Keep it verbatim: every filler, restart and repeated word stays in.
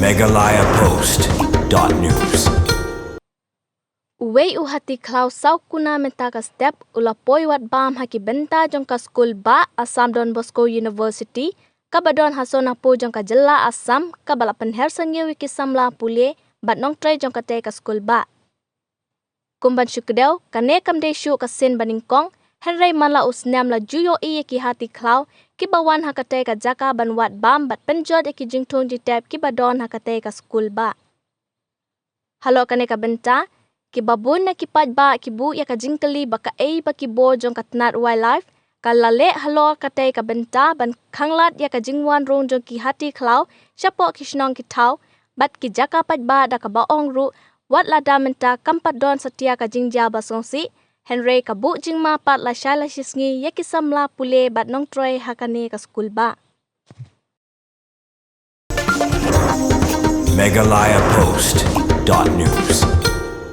Meghalaya Post dot news. Uwei u hati khlaw saw kuna mynta ka step u la poi wad bam ha ki bynta jong ka skul bah Assam Don Bosco University kaba don ha Sonapur jong ka jylla Assam, kaba la pynher sangiew ïa ki samla pule bad nongtrei jong katei ka skul bah. Kum ban shu kdew, kane kam dei shuh ka sien ba nyngkong, hynrei man la u snem la ju ïohi ïa ki hati khlaw kiba wan ha katei ka jaka ban wad bam bad pynjot ïa ki jingthung jingtep kiba don ha katei ka skul bah. Halor kane ka bynta, kiba bun na ki paidbah ki buh ïa ka jingkylli ba kaei ba ki bor jong ka tnat wildlife ka la leh halor katei ka bynta ban khanglad ïa ka jingwan rung jong ki hati khlaw shapoh ki shnong ki thaw bad ki jaka paidbah, da kaba ong ruh wat lada mynta kam pat don satia ka jingjia ba sngewsih, hynrei ka buh jingma pat lashai lashisngi ïa ki samla pule bad nongtrei ha kane ka skul bah. Meghalaya Post dot news.